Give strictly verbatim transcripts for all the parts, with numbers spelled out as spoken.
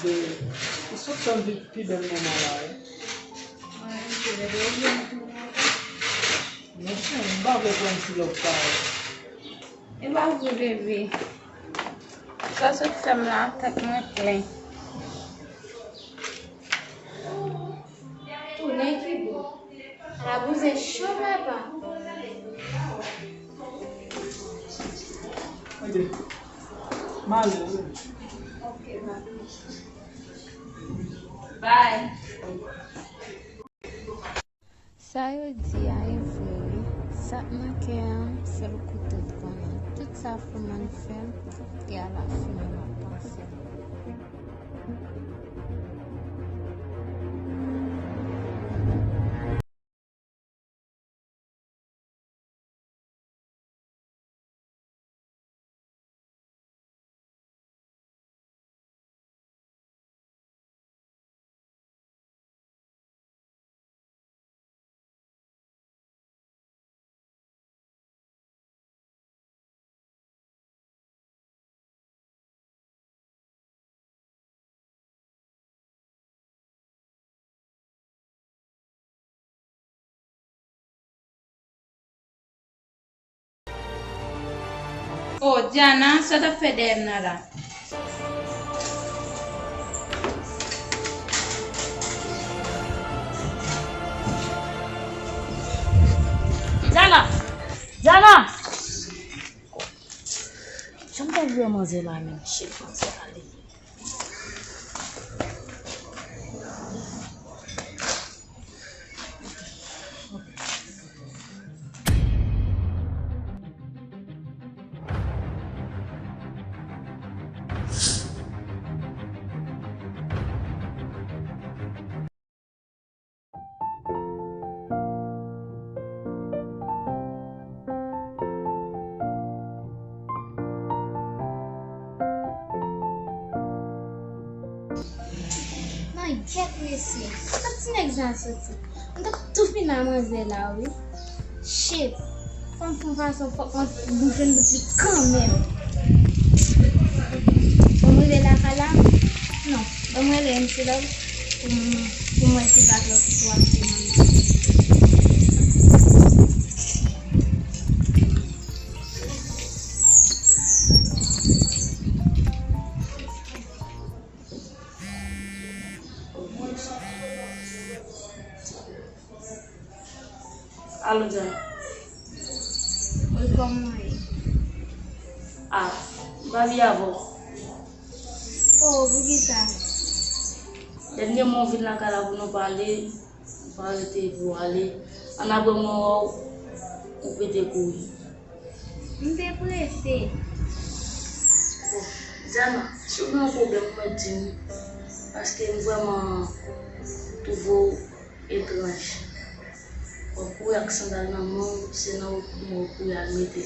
Ou sot tann pi, pi bèl manman la, wi. Mwen, se lè de oubyen mwen tounen ankò. Monchè, m pa vle pran ti lòk sa yo. E pa vre, bebe. Sa sot fè m la, tèt mwen plen. Tounen ki bò? Ala bouzen cho, papa. Ok. M ale wi. Ok, papa. Bye. Sa yo di a e vre wi. Sa k nan kè an, sèl Bondye konnen. Tout sa Foman fè m, e a la fimen m ap panse. Oh, Diana, sa w t ap fè dèyè m nan la? Diana! Diana! Jan m t ap jwe manzè la menm, shit, manzè ale. Nan gyèt mesye, kote ti nèg sa soti? M t ap tou fini ak manzè la wi. Shit. Fò m fè yon fason, fòk mwen jwenn bout li kanmenm. Bon, m rive lakay la? Non. Ban m rele M C Love pou m, pou m wè si l pa twò sou aktivman nan. Alo, Jan. Wi, kòman w ye? Ah, m pa byen avè w. Oh, poukisa? Dènye mwa w vin lakay la pou nou pale, ou pa rete pou w ale. Ann apre mwen wè w, ou pete kouri. M te prese. Bon, Diana, si w gen yon pwoblèm, ou mèt di m, paske m vrèman twouve w etranj. W ap kouri ak sandal nan men w, se nan wout mwen w kouri al mete.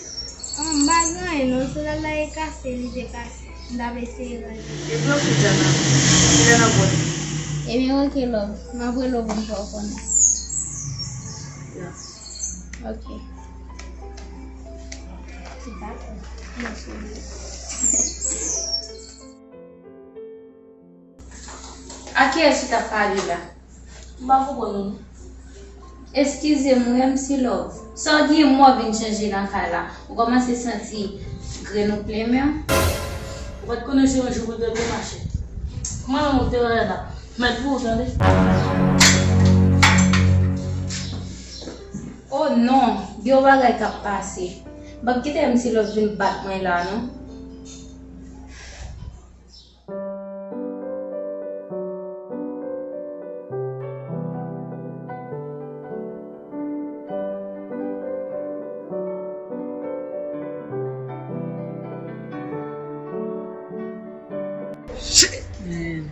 Ah, m pa gen anyen non, sandal la e kase, li te kase. M t ap eseye ranje. Epi oke, Diana, kilè n ap wè? Ebyen, oke, love. M ap rele w pou m fè w konnen. Ya. Oke. Ti baton. Mèsi. A kiyès ou t ap pale la? M pa konprann ou non. Eskize m wi, M C Love. Sa w gen mò vin chanje nan kay la? Ou kòmanse santi grenn ou plen men w? Ou pa t konnen se yon jou pou dòmi mache. Kòman w te wè la? Mèt pou ou tande. Oh non, gen yon bagay k ap pase. M p ap kite M C Love vin bat mwen la non. Shit, man.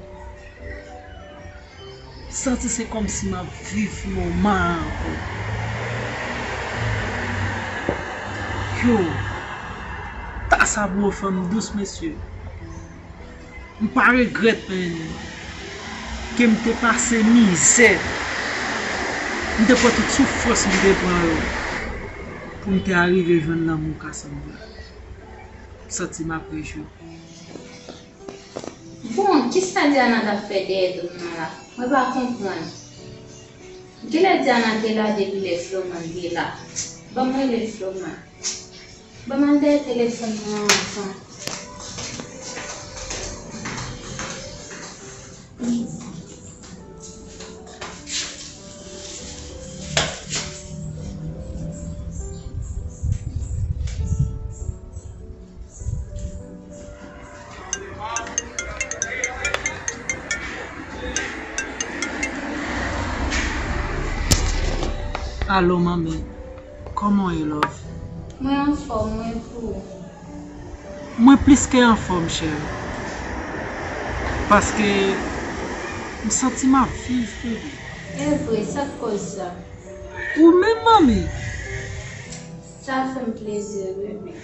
Santi se kòmsi m ap viv moman an ankò. Yo, ta sa pou yon fanm dous, mesye. M pa regrèt, man, ke m te pase mizè. M te pran tout soufrans m te pran yo pou m te arive jwenn lanmou Cassandra. M santi m ap rejwi. Bon, Kisa Diana t ap fè dèyè do m nan la? Mwen pa konprann. Kilè Diana te la depi lè Floman te la? Ban m rele Floman. Ban m al dèyè telefòn nan anvan. Alo, manmi. Kòman w ye, love? Mwen anfòm, mwen pou ou. Mwen plis ke anfòm, cheri. Paske m santi m ap viv, bebe. E vre, sa k koz sa? Ou menm, manmi. Sa fè m plezi, bebe.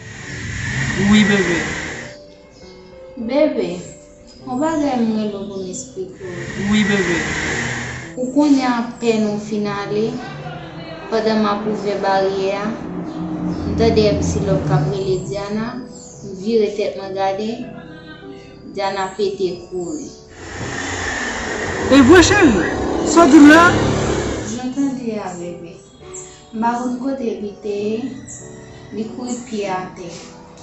Wi, bebe. Bebe, yon bagay m rele w pou m esplike w. Wi, bebe. Ou konnen apèn ou fin ale, pandan m ap ouvè baryè a, m tande M C Love k ap rele Diana, m vire tèt mwen gade, Diana pete kouri. E vre, cheri? Sa w di m la? Jan w tande a, bebe. M pa konn kote li te ye, li kouri pye atè.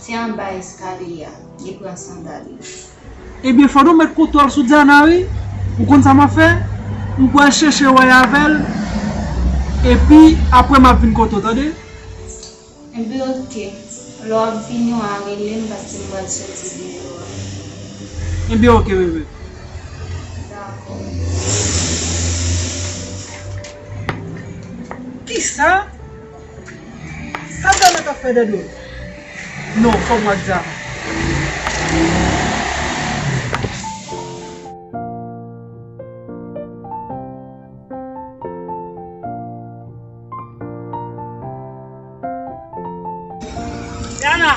Se anba eskalye a, li pran sandal li. Ebyen, fò nou met kontwòl sou Diana, wi. Ou konn sa m ap fè? M pral chèche wè avè l, epi apre m ap vin kote w, tande? Ebyen, oke. Lè w ap vini, w a rele m, paske m pral soti deyò a. Ebyen, oke, bebe. Dakò. Kisa? Sa Diana t ap fè dèyè do m? Non, fò m wè Diana. Diana!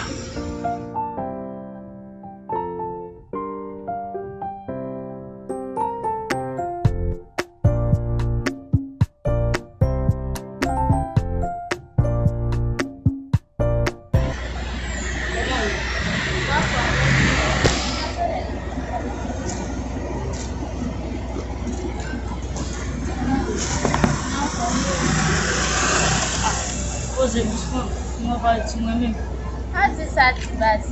Poze, douseman, mwen pa di mwen menm. Pa di sa, ti baz.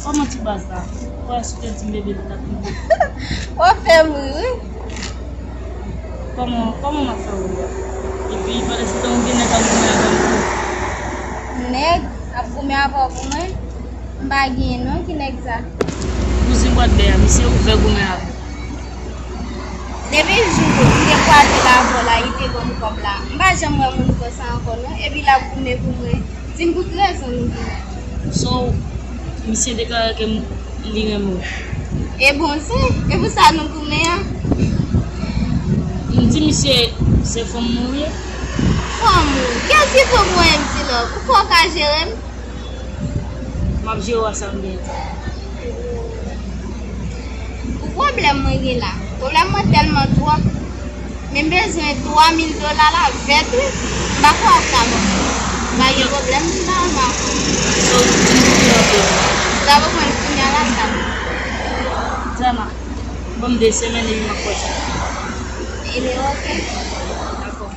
Kòman ti baz la? Ou wè si w te di m bebe li t ap rive. W ap fè m ri, wi. Kòman, kòman m ap fè w ri a? Epi pandan se tan ou gen nèg ap goumen avè m tou. Nèg ap goumen avè w pou mwen? M pa genyen non, ki nèg sa? Kouzin bwat bè a, misye ouvè goumen avè m. Depi jou m te kwaze l avè w la, li te ban m kòb la. M pa janm wè moun konsa ankò non, epi l ap goumen pou mwen. Di m pou ki rezon nou goumen. So, misye deklare ke m, li renmen w. E bon, se, e pou sa nou goumen an? M di misye se fanm mwen ou ye. Fanm ou? Kiyès ki fanm mwen, M C Love? Ou kwè w ka jere m? M ap jere w a sa m genyen. Pou pwoblèm mwen gen la. Pwoblèm mwen tèlman twòp. Men m bezwen twa mil dola la vèt, wi. M pa kwè w ap ka ban m. Pa gen pwoblèm, m ta renmen ankò. So, m di m pou anpil. Sa pou mwen kounye a la, m ta. Zama, ban m de semèn epi m ap pòche. Ebyen, oke. Dakò.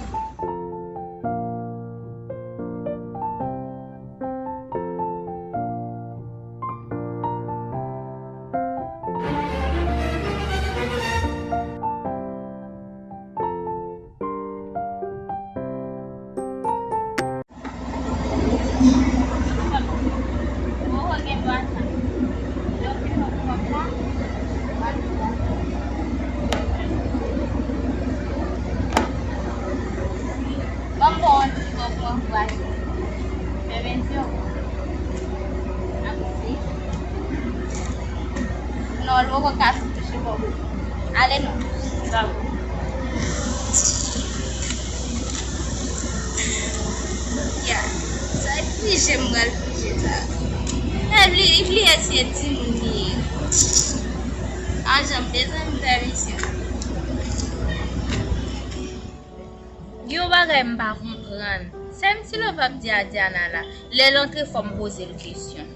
Ban m ba w yon ti kòb pou ankouraje m. Fè byen di w. Mèsi. Non, l poko ka touche kòb ou. Ale non. Dakò. Ya, sa e pije m pral pije sa. E li, li bliye se timoun li ye. Ajan m bezwen m fè misyon. Gen yon bagay m pa konprann. Sa M C Love ap di a Diana la, lè l antre fò m poze l kesyon.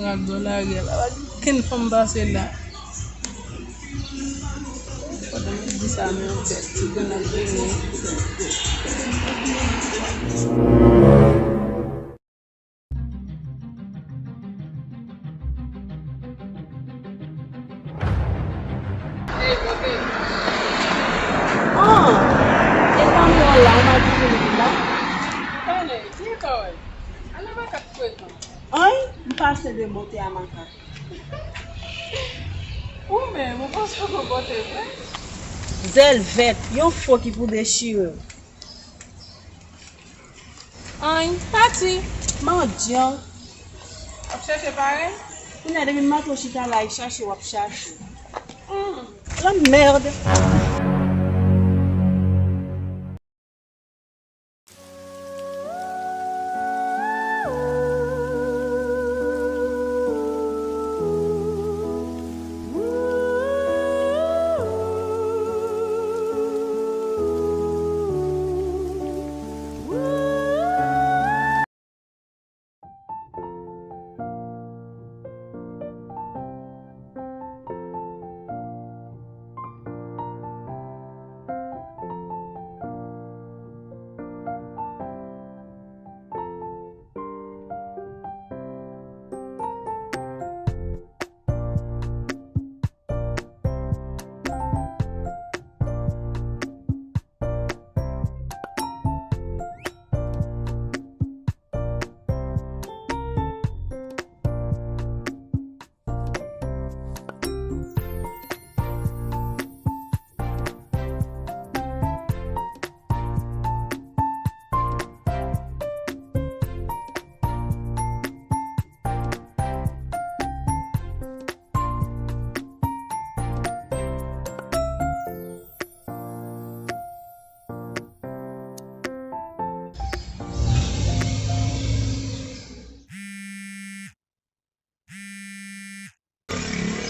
Ak dòla rèl, pa gen okenn fanm pase la. Pandan m ap di sa, men yon bèl ti grann ap vini. Ey, bote. Ah, e pa mwen la, ou pa di vini la. Pale, ki pawòl? Ala makak prezan. Anyen, m pase de bote a makak. Ou menm, ou panse w gon bote vre? Zèl vèt, yon fo ki pou dechire w. Anyen, pati. Mandyan. W ap chache parèy? Kounye a, depi maten w chita la, y chache, w ap chache. Hmm. Lanmèd.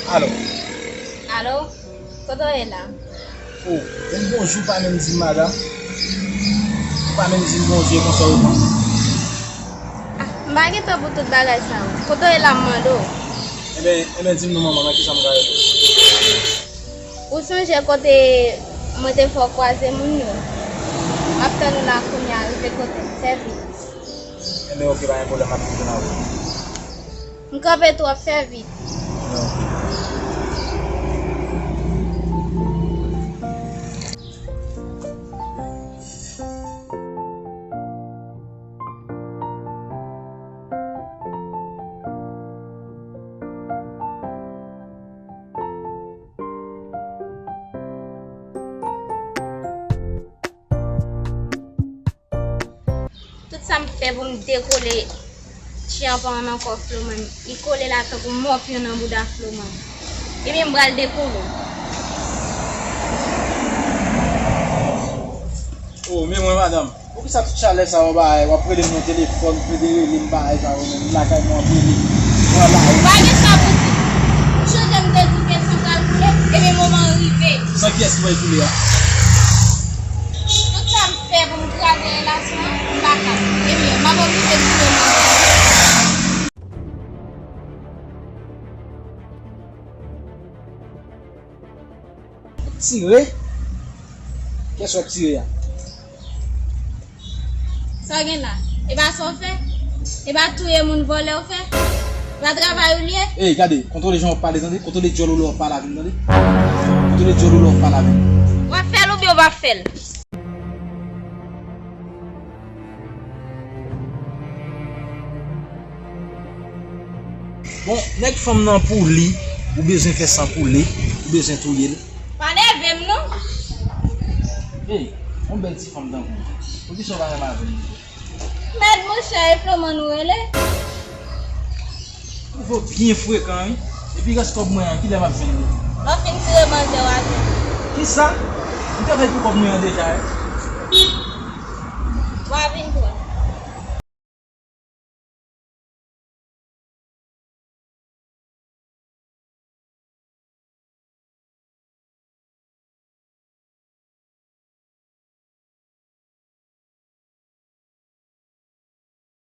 Alo. Alo, kote w ye la? O, menm bonjou pa menm di m, madanm. Ou pa menm di m bonjou, e konsa w reponn. Ah, m pa gen tan pou tout bagay sa yo. Kote w ye la, m mande w? Enben, enben, di m non, manman, nan ki sa m ka ede w? Ou sonje kote mwen te fè w kwaze moun yo? M ap tann ou la kounye a, rive kote m, fè vit. Enben, oke, pa gen pwoblèm, m ap tounen avè w. M kanpe twòp, fè vit. Enben, oke. Tout sa m fè pou m dekole tyanpan an nan kò Floman, li kole la tankou mòpyon nan bouda Floman. Ebyen, m pral dekole w. O, men mwen, madanm. Poukisa tout chalè sa yo bagay, w ap rele m nan telefòn, plede rele m bagay sa yo menm, m lakay mwen w ap rele m, mwen lakay. Pa gen sa pou di. Ou sonje m te di w ke san pral koule, ebyen moman an rive. San kiyès ki pral koule a? Tout sa m fè pou m kraze relasyon an, m pa kab. Ebyen, m ap oblije tire mwen. Tire? Kiyès w ap tire a? Sa w gen la? E pa sa w fè? E pa touye moun vòlè w fè? E pa travay ou l ye? Ey, gade, kontwole jan w ap pale, tande? Kontwole djòl ou lè w ap pale avè m, tande? Kontwole djòl ou lè w ap pale avè m. W ap fè l oubyen w p ap fè l? Bon, nèg fanm nan pou li, ou bezwen fè san koule, ou bezwen touye l. Pa nève m non. Ey, yon bèl ti fanm tankou w, poukisa w pa renmen avè l? Mèd monchè, e Floman ou rele? Ou vo byen frekan wi. Epi rès kòb mwen an, kilè m ap jwenn li? Lè w fin tire manzè w a jwenn. Kisa? M travay pou kòb mwen an deja wi.